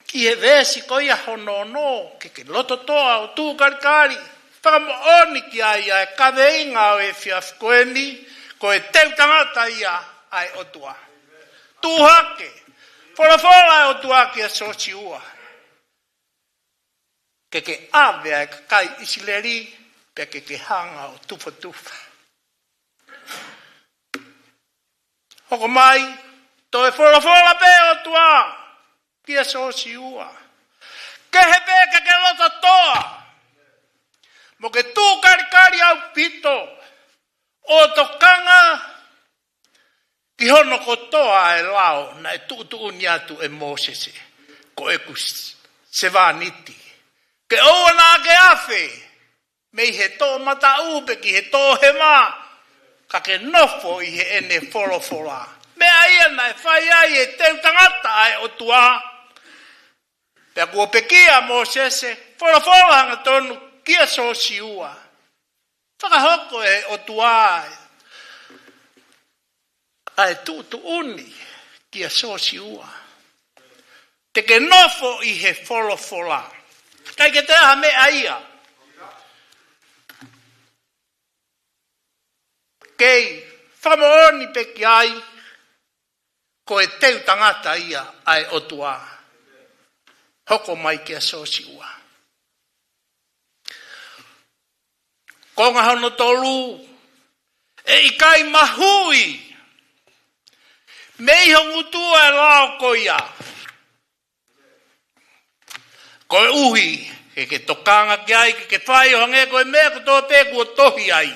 ki he veesi ko ia hono ono, ke ke loto toʻa ʻo tuʻu kalikali, fakamoʻoni ki ai ʻa e kaveinga ʻo e efiafi ko eni, ko e teu tangata ia ʻa e ʻOtua. Tuʻu hake, folofola e ʻOtua kia Siosiua. ke ke ʻave ʻa e kakai ʻIsileli, pea ke ke hanga ʻo tufatufa. Hoko mai, toe folofola pē ʻOtua kia Siosiua. Kehe pē ke ke loto toʻa. Mo ke tuʻu kalikali ʻaupito. ʻO tokanga ki hono kotoa ʻa e lao naʻe tuʻutuʻuni atu ʻe Mōsese, ko ʻeku s-, sevāniti. Ke ʻoua naʻa ke afe, mei he toʻomataʻu pe ki he toʻohema, ka ke nofo ʻi heʻene folofola. Meʻa ia naʻe fai ai e teu tangata ʻa e ʻOtua. Pea kuo pekia ʻa Mōsese, folofola hangatonu kia Siosiua. Fakahoko ʻe he ʻOtua ʻa e tuʻutuʻuni kia Siosiua. Te ke nofo ʻi he folofola. ʻIkai ke toe ʻi ai ha meʻa ia. Kei fakamoʻoni pē ki ai, ko e teu tangata ia ʻa e ʻOtua. Hoko mai kia Siosiua. Konga hono tolu, ʻe ʻikai mahuʻi mei ho ngutu ʻa e lao ko ia. Koeʻuhi ke ke tokanga ki ai, ke ke fai ʻo hangē ko e meʻa kotoa pē kuo tohi ai.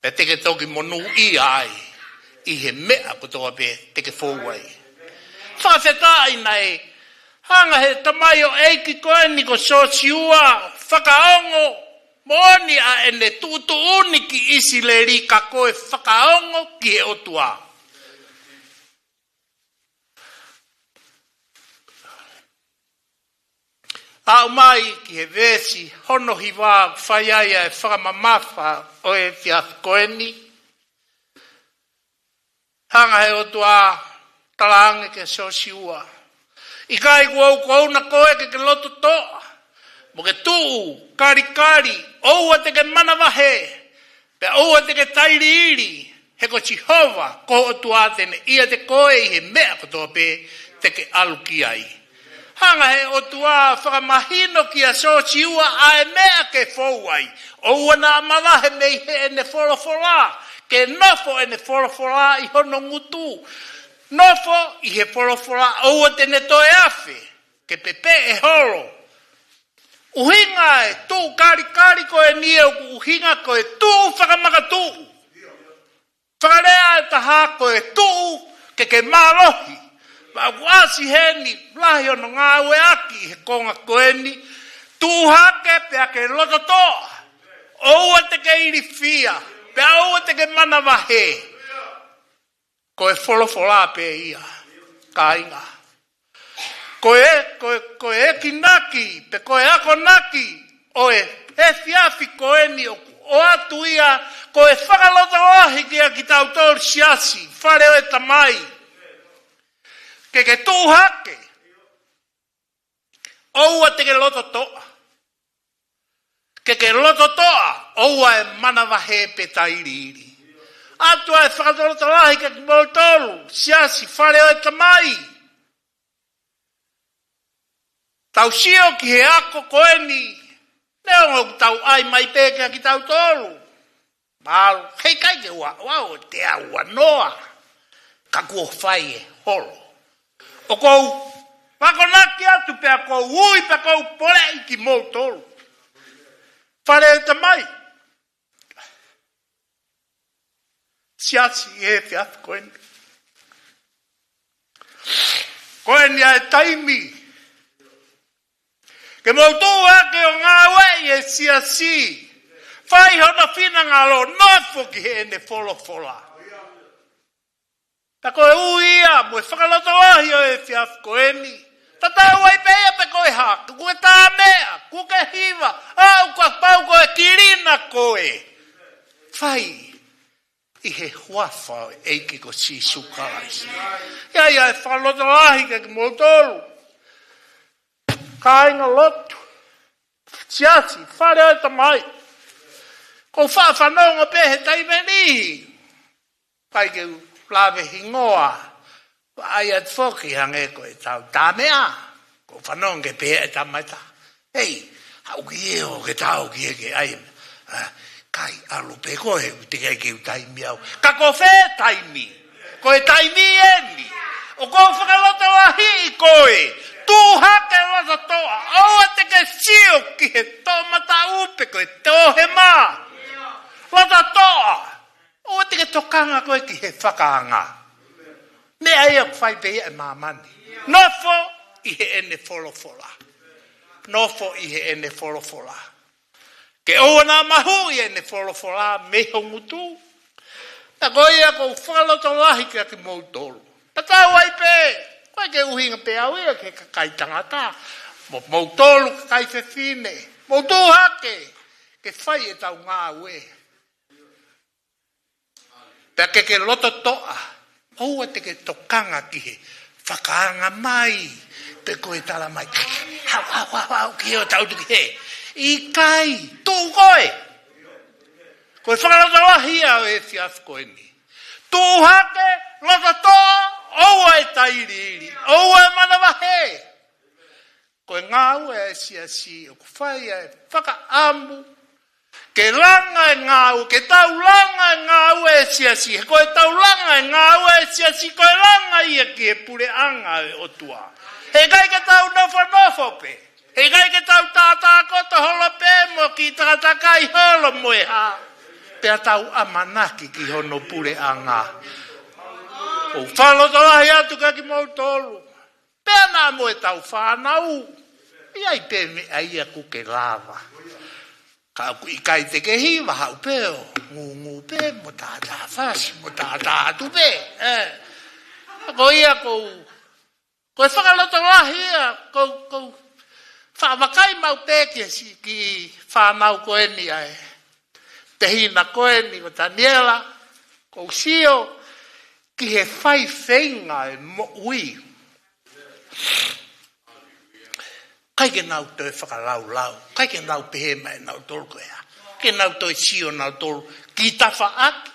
Pea te ke toki monūʻia ai ʻi he meʻa kotoa pē te ke fou ai. Fakafetaʻi naʻe hanga ʻe he tamaioʻeiki ko eni ko Siosiua ʻo fakaongo moʻoni ʻa ʻene tuʻutuʻuni ki ʻIsileli ka ko e fakaongo ki he ʻOtua. Aʻu mai ki he veesi hono hiva, fai ai ʻa e fakamamafa ʻo e efiafi ko eni. Hanga ʻe he ʻOtua ʻo talaange kia Siosiua. ʻIkai kuo u kouna koe ke ke loto toʻa. Mo ke tuʻu kalikali, ʻoua te ke manavahē. Pea ʻoua te ke tailiili, he ko Sihova, ko ho ʻOtua te ne ʻiate koe ʻi he meʻa kotoa pē te ke ʻalu ki ai. Hanga ʻe he ʻOtua ʻo fakamahino kia Siosiua ʻa e meʻa ke fou ai. ʻOua naʻa mavahe mei heʻene folofola, ke nofo ʻene folofola ʻi hono ngutu. Nofo ʻi he folofola, ʻoua te ne toe afe, ke pepeʻe holo. ʻUhinga e tuʻu kalikali ko eni ʻoku ʻuhinga ko e tuʻu fakamakatuʻu. Fakalea ʻe taha ko e tuʻu ke ke mālohi. Pea ʻoku ʻasi heni lahi hono ngāueʻaki he konga ko eni. Tuʻu hake pea ke loto toʻa. ʻOua te ke ilifia. Pea ʻoua te ke manavahē. Ko e folofola pē ia, kāinga. Ko e, ko e, ko e ekinaki, pe ko e akonaki ʻo e efiafi ko eni ʻoku ʻoatu ia, ko e fakalotolahi kia kitautolu siasi, fale ʻo e Tamai. Ke ke tuʻu hake. ʻOua te ke loto toʻa. Ke ke loto toʻa, ʻoua ʻe manavahē pe tailiili. ʻOatu ʻa e fakalotolahi kia kimoutolu, siasi, fale ʻo e Tamai. Tau sio ki he ako ko eni, neongo ʻoku tau ʻai mai pē kia kitautolu. Mālō, heʻikai ke ua, ua o te ua noa. Ka kuo fai e holo. ʻOku ou akonaki atu pea ʻoku ou ui pea ʻoku ou poleʻi kimoutolu. Fale ʻo e Tamai. Siasi ʻi he efiafi ko eni. Ko eni ʻa e taimi. Ke mou tuʻu hake ʻo ngāueʻi e siasi. Fai hono finangalo, nofo ki heʻene folofola. Pea ko e ui ia mo e fakalotolahi ʻo e efiafi ko eni. Tatau ai pē ia pe ko e hā, kuo ke tā meʻa, kuo ke hiva, ʻo kapau ko e kilina koe. Fai ʻi he huafa ʻo e ʻEiki ko Sīsū Kalaisi. ʻIa, ʻia, e fakalotolahi kia kimoutolu. Kāinga lotu. Siasi, fale ʻo e Tamai. ʻOku ou faʻa fanongo pē he taimi ni. ʻIkai ke u lave hingoa. Vaʻai atu foki hangē ko e tau tā meʻa. ʻOku ou fanongo ke pehē ʻe Tamaita. Hei, haʻu ki he ʻo ke tau ki he ke ai. ʻA, ʻikai, ʻalu pē koe, ʻoku teʻeki ai ke u taimi au. Ka ko fē taimi? Ko e taimi eni. ʻOku ou fakalotolahiʻi koe. Tuʻu hake loto toʻa. ʻOua te ke sio ki he toʻomataʻu pe ko e toʻohema. Loto toʻa. ʻOua te ke tokanga koe ki he fakaanga. Meʻa ia ʻoku fai pē ia ʻe māmani. Nofo ʻi heʻene folofola. Nofo ʻi heʻene folofola. Ke ʻoua naʻa mahuʻi ʻene folofola mei ho ngutu. Pea ko ia ʻoku ou fakalotolahi kiate kimoutolu. Tatau ai pē, ʻoku ʻikai ke ʻuhinga pē au ia ki he kakai tangata. Mo, moutolu kakai fefine. Mou tuʻu hake, ke fai ʻetau ngāue. Pea ke ke loto toʻa, ʻoua te ke tokanga ki he fakaanga mai, pe ko e tala mai, hau, hau, hau, hau, ki he ʻo tau tuki he. ʻIkai, tuʻu koe. Ko e fakalotolahi ia ʻo e efiafi ko eni. Tuʻu hake, loto toʻa, ʻoua ʻe tailiili, ʻoua ʻe manavahē. Ko e ngāue ʻa e siasi ʻoku fai ʻa e fakaʻamu. Ke langa e ngāue, ke tau langa e ngāue ʻa e siasi. He ko e tau langa e ngāue ʻa e siasi, ko e langa ia ki he puleʻanga ʻo e ʻOtua. Heʻikai ke tau nofonofo pē. Heʻikai ke tau tātākoto holo pē mo kiʻi takatakai holo mo e hā. Pea tau ʻamanaki ki hono puleʻanga. ʻOku ou fakalotolahi atu kiate kimoutolu. Pea naʻa mo e tau fānau, ʻi ai pē meʻa ia ʻoku ke lava. Ka ʻoku ʻikai te ke hiva, haʻu pē ʻo ngūngū pē, mo tātā fasi, mo tātā atu pē. ʻE. Ko ia ʻoku ou, ko e fakalotolahi ia, ʻoku ou, ʻoku ou faʻa vakai maʻu pē ki he si-, kiʻi fānau ko eni ʻa e tehina ko eni ko Taniela, ʻoku ou sio ki he fai feinga e moʻui. ʻIkai ke nau toe fakalaulau, ʻikai ke nau pehē mai nautolu ko e hā. Ke nau toe sio nautolu ki tafaʻaki.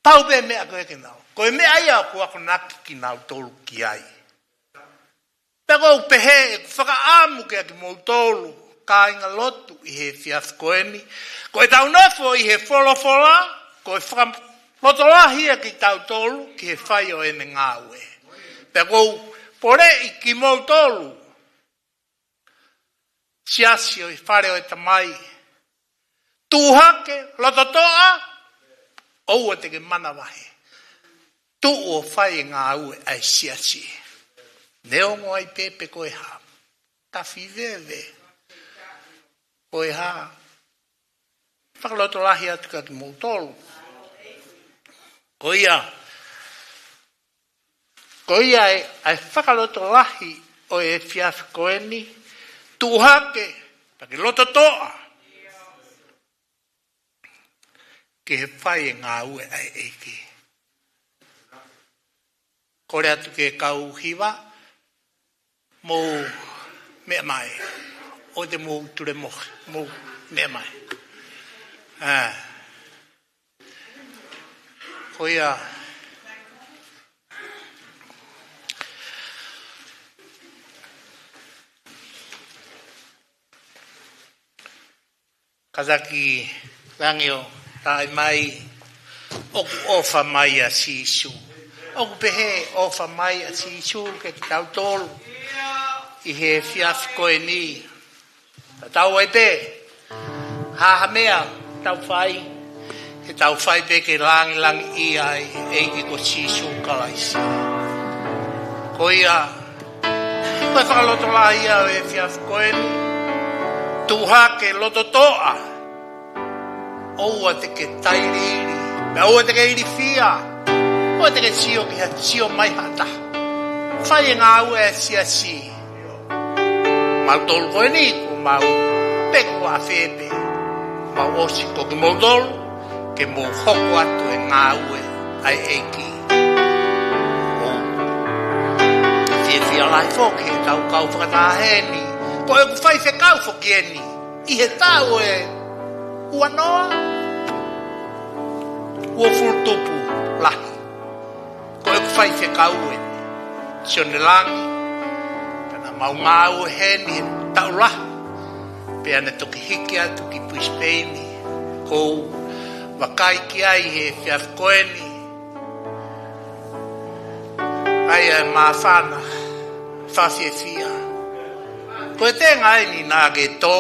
Pau pē meʻa ko ē ke nau. Ko e meʻa ia ʻoku akonaki kinautolu ki ai. Pea ʻoku ou pehē ʻeku fakaʻamu kiate kimoutolu, kāinga lotu ʻi he efiafi ko eni. Ko e tau nofo ʻi he folofola, ko e fakalotolahi ia kiate kitautolu, ki he fai ʻo ʻene ngāue. Pea ʻoku ou poleʻi kimoutolu, siasi ʻo e fale ʻo e Tamai. Tuʻu hake, loto toʻa, ʻoua te ke manavahē. Tuʻu ʻo fai e ngāue ʻa e siasi. Neongo ai pē pe ko e hā. Tafi veve. Ko e hā. Fakalotolahi atu kiate kimoutolu. Ko ia. Ko ia ʻa e, ʻa e fakalotolahi ʻo e efiafi ko eni, tuʻu hake, pea ke loto toʻa. Ki he fai e ngāue ʻa e ʻEiki. Kole atu ki he kau hiva, mou meʻa mai. ʻOua te mou tulemohe, mou meʻa mai. ʻA. Ko ia. Kātaki Langi ʻo taʻi mai, ʻoku ʻofa mai ʻa Sīsū. ʻOku pehē ʻofa mai ʻa Sīsū kiate kitautolu ʻi he efiafi ko eni. Tatau ai pē, ha ha meʻa tau fai, he tau fai pē ke langilangiʻia ai e ʻEiki ko Sīsū Kalaisi. Ko ia, ko e fakalotolahi ia ʻo e efiafi ko eni, tuʻu hake loto toʻa, ʻoua te ke tailiili, pea ʻoua te ke ilifia, ʻoua te ke sio ki ha sio mai ha taha. Fai e ngāue ʻa e siasi. Mautolu ko eni, ko mau, pe ko ʻafē pē. Mau ʻosi ko kimoutolu, ke mou hoko atu e ngāue ʻa e ʻEiki. ʻOku fiefia lahi foki he tau kau fakataha heni. Ko ʻeku faifekau foki eni. ʻI he taʻu ʻe ua noa, uofulu tupu lahi. Ko ʻeku faifekau eni, Sione Langi, pea naʻa mau ngāue heni he taʻu lahi, pea ne toki hiki atu ki Brisbane, ʻoku ou vakai ki ai he efiafi ko eni. ʻAi ʻa e māfana, fakafiefia. Ko e tenga eni naʻa ke tō.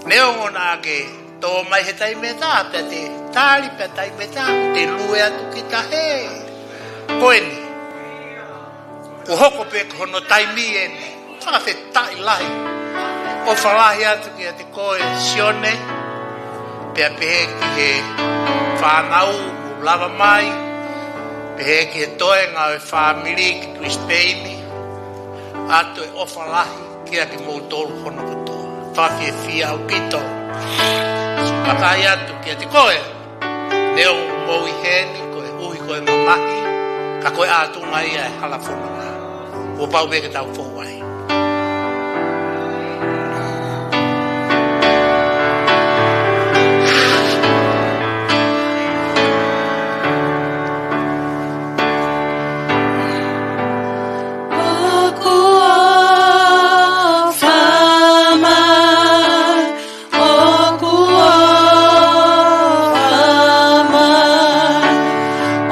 Neongo naʻa ke tō mai he taimi ʻe taha, pea te tali pē taimi ʻe taha, te lue atu ki tahi. Ko eni. Kuo hoko pē ko hono taimi eni. Fakafetaʻi lahi. ʻOfa lahi atu kiate koe Sione. Pea pehē ki he fānau ʻoku lava mai. Pehē ki he toenga ʻo e fāmili ki Brisbane. ʻOatu e ʻofa lahi kiate kimoutolu hono kotoa. Fakafiefia ʻaupito. Fakafetaʻi atu kiate koe. Neongo ʻoku mou ʻi heni koeʻuhi ko e mamahi, ka ko e ʻatunga ia e hala fononga. Kuo pau pē ke tau fou ai. ʻOku ʻofa mai, ʻoku ʻofa mai,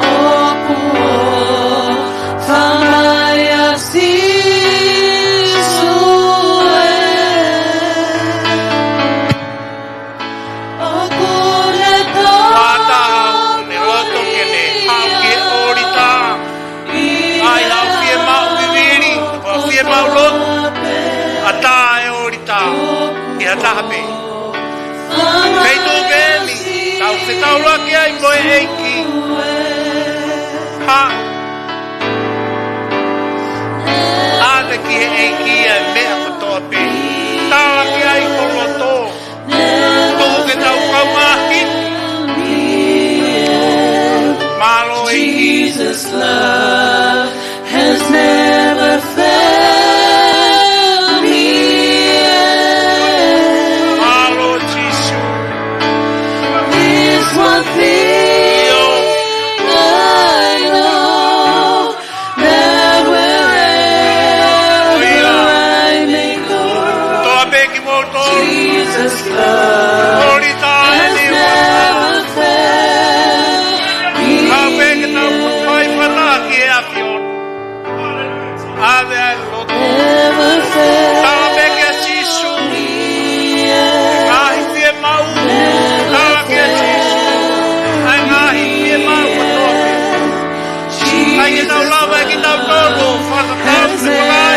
ʻoku ʻofa mai ʻa Sīsū ē. ʻOku ne tō. Fakataha ʻoku ne loto ke ne haʻu ki he ʻōlita. ʻAi haʻo fiemaʻu vivili, haʻo fiemaʻu lotu. ʻAtā e ʻōlita ʻi ha taha pē. Feituʻu pē eni, tau fetaulaki ai mo e ʻEiki. Haʻu. ʻAve ki he ʻEiki ʻa e meʻa kotoa pē. Tala ki ai ho loto. Tuku ke tau kaungā hiki. Mālō ʻEiki. Jesus' love has never failed me yet. Mālō Sīsū. This one thing I know, that wherever I may go, Toa pē kimoutolu. Jesus' love ʻOlita eni has never failed me. Ka pē ke tau fai fakataha ki he ʻAfiona. ʻAve ʻa e lotu. Never failed me yet. Tala pē kia Sīsū. Ngaahi fiemaʻu. Tala kia Sīsū ʻa e ngaahi fiemaʻu kotoa pē. ʻIkai ke tau lava ʻe kitautolu ʻo fakakau mo e fakalea.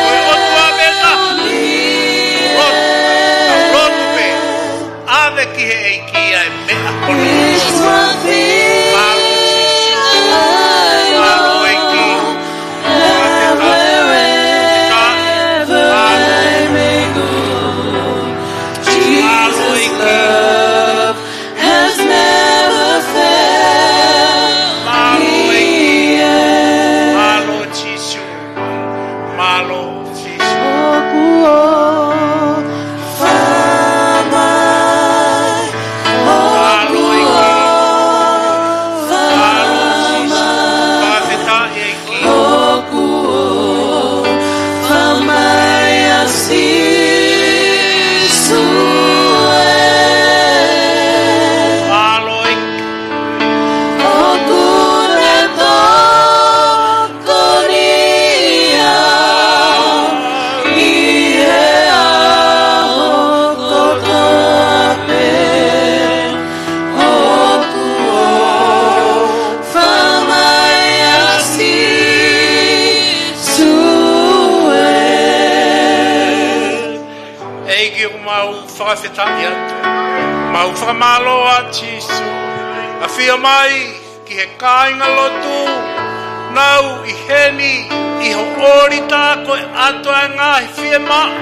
Ko e ʻOtua pē ʻa e lotu, lotu pē. ʻAve ki he ʻEiki ʻa e meʻa kotoa. Mālō Sīsū. Mālō ʻEiki. Mālō ʻEiki. Mālō ʻEiki. Mālō Sīsū. Mālō Sīsū. ʻOku ʻofa mai, ʻoku ʻofa mai, mālō Sīsū. Fakafetaʻi ʻEiki. ʻOku ʻofa mai ʻa Sīsū ē. Mālō ʻEiki. ʻOku ne tokoni au ʻi he ʻaho kotoa pē. ʻOku ʻofa mai ʻa Sīsū ē. ʻEiki, ʻoku mau fakafetaʻi atu. Mau fakamālō atu Sīsū. ʻAfio mai ki he kāingalotu, nau ʻi heni ʻi ho ʻōlita ko e ʻatu ʻa e ngaahi fiemaʻu.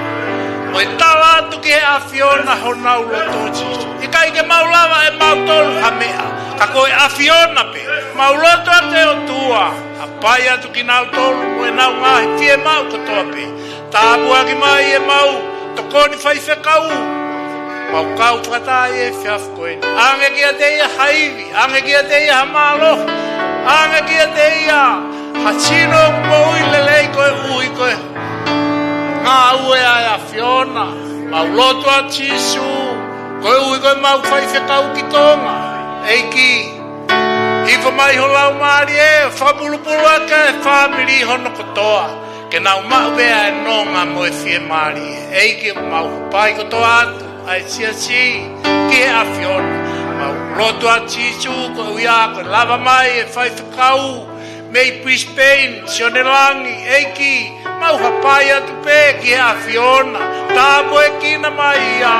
Ko e tala atu ki he ʻAfiona honau loto Sīsū. ʻIkai ke mau lava ʻe mautolu ha meʻa, ka ko e ʻAfiona pē. Mau lotu atu ʻe ʻOtua, hapai atu kinautolu mo ʻenau ngaahi fiemaʻu kotoa pē. Tāpuaki mai ʻemau tokoni faifekau. Mau kau fakataha ʻi he efiafi ko eni. ʻAnge kiate ia ha ivi, ʻange kiate ia ha mālohi, ʻange kiate ia ha sino moʻui lelei koeʻuhi ko e Mau lotu atu Sīsū, koeʻuhi ko ʻemau faifekau ki Tonga. ʻEiki, hifo mai ho Laumālie, fakapulupuluaki e fāmili hono kotoa, ke nau maʻu pē ʻa e nonga mo e fiemālie. ʻEiki, mau hapai kotoa atu ʻa e siasi ki he ʻAfiona. Mau lotu atu Sīsū, koeʻuhi ko e lava mai e faifekau mei Brisbane, Sione Langi, ʻEiki, mau hapai atu pē ki he ʻAfiona, tāpuekina mai ia.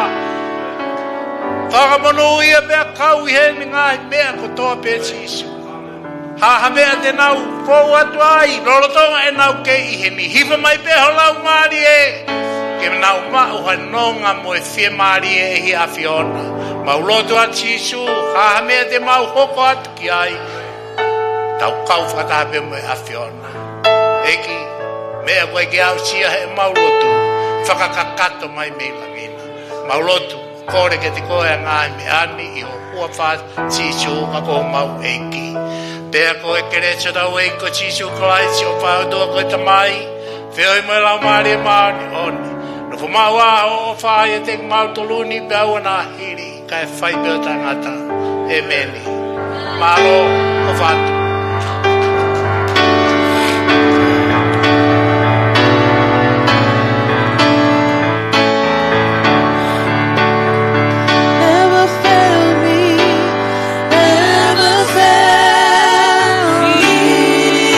Fakamonūʻia pea kau ʻi heʻene ngaahi meʻa kotoa pē Sīsū. Ha ha meʻa te nau fou atu ai, lolotonga ʻenau kei ʻi heni, hifo mai pē ho Laumālie, ke nau maʻu ha nonga mo e fiemālie ʻi he ʻAfiona. Mau lotu atu Sīsū, ha ha meʻa te mau hoko atu ki ai, tau kau fakataha pē mo e ʻAfiona. ʻEiki, meʻa ko ē ke aʻusia heʻemau lotu, fakakakato mai mei langi na. Mau lotu, kole kiate koe ʻa e ngaahi meʻa ni ʻi ho huafa Sīsū ko homau ʻEiki. Pea ko e kelesi ʻa hotau ʻEiki ko Sīsū Kalaisi, ʻofa ʻa e ʻOtua ko e Tamai, feohi mo e Laumālie Māʻoniʻoni, nofo maʻu ʻa e ʻofa ʻiate kimautolu ni pea ʻoua naʻa hili, kae fai pē ʻo taʻengata. ʻEmeni. Mālō, ʻofa atu. Never fail me, never fail me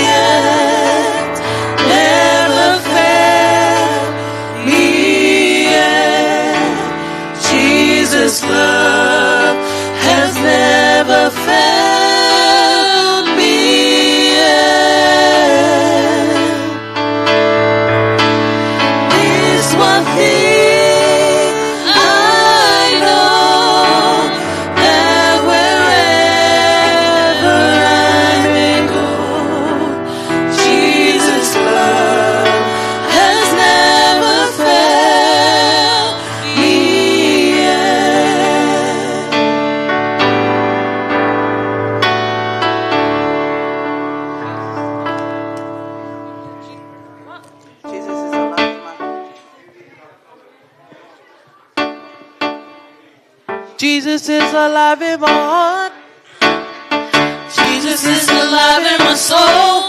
yet, never fail me yet. Jesus' love has never failed me yet. This one thing I know, that wherever I may go, Jesus' love has never failed me yet. Jesus is alive, man. Jesus is alive in my heart. Jesus is alive in my soul.